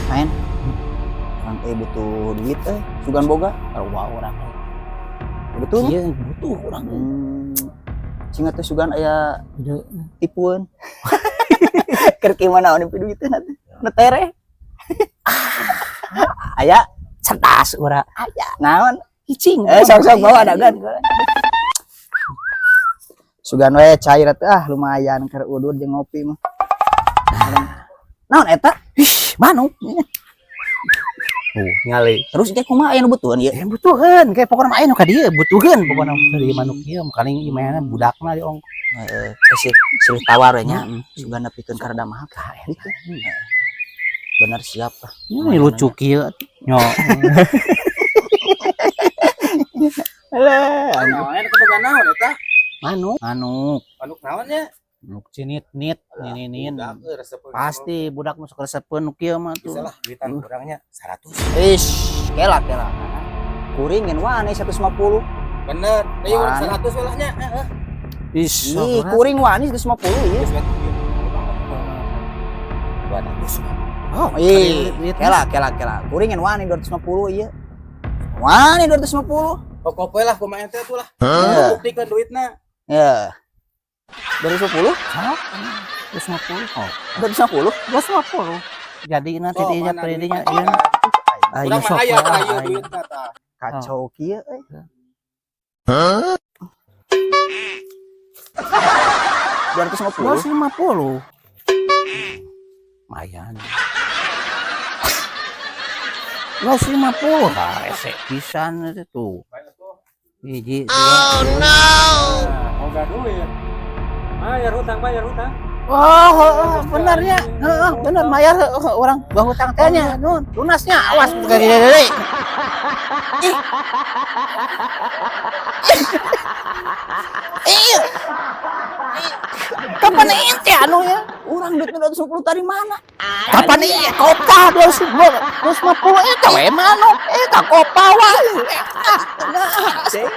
Main. Urang teh butuh duit eh, sugan boga. Sarua urang. Betul. Iya, butuh urang. Cing atuh sugan aya Ide. Tipuan. Keur kumaha naon duit teh nanti. Nu tereh. Aya. Cerdas urang. Aya. Naon? Cicing. Eh, sok sok bawa dagan. Sugan we cair teh, ah, lumayan keur udud jeung ngopi mah. Naon eta? Ih, manuk. Oh, nyale. Terus ieu kumaha, aya nu butuhan ieu? Ya butuheun, kayak pokokna mah aya nu ka dieu butuheun pokokna dari manuk ieu kaling ieu mainan budakna di ongkoh. Heeh, silih silih tawar we nya. Heeh. Sugan nepikeun ka rada mahal. Ka eta. Gitu. Bener, siap lah. Ini lucu kieu. Nyo. Alah. Naon eta, naon eta? Manuk, manuk. Manuk naon nya? Manuk cinit nit ninin. Budak euy resepeun. Pasti budak masuk resepeun nu kieu mah tuh. Bisa lah duitan kurangnya 100. Ish, kela kela. Kuring ngan wani 150. Bener. Deui urang Mana? 100 we lah nya. Heeh. Ih, Ih, kuring wani 150 ieu. Geus we tuh. 200. Oh, Ih, kela kela kela. Kuring ngan wani 250 ieu. Wani 250. Pokok we lah kumaha ente tuh lah. Ya. Buktikeun duitna. Ya. 250? 250. Oh, 250? 250. Jadi nanti Sok, dinya mana predinya duitna? ieu. Ayo Urang sok mah aya we tah lah, ieu ayo. Duitna tah. Kacau kieu euy. 250? 250. Lumayan. 250, ah, rese pisan itu tuh. Hiji, dua. Boga duit. Bayar hutang, bayar hutang. Oh, heeh, bener ya. Heeh, bener bayar, heeh, orang gua hutang teh nya, nun, lunasnya awas gede gede. Iya. Kapan ente anu ya? Urang duit 250 tadi mana? Kapan iya kopa 250 eta we manuk eta kopa wae. Cing.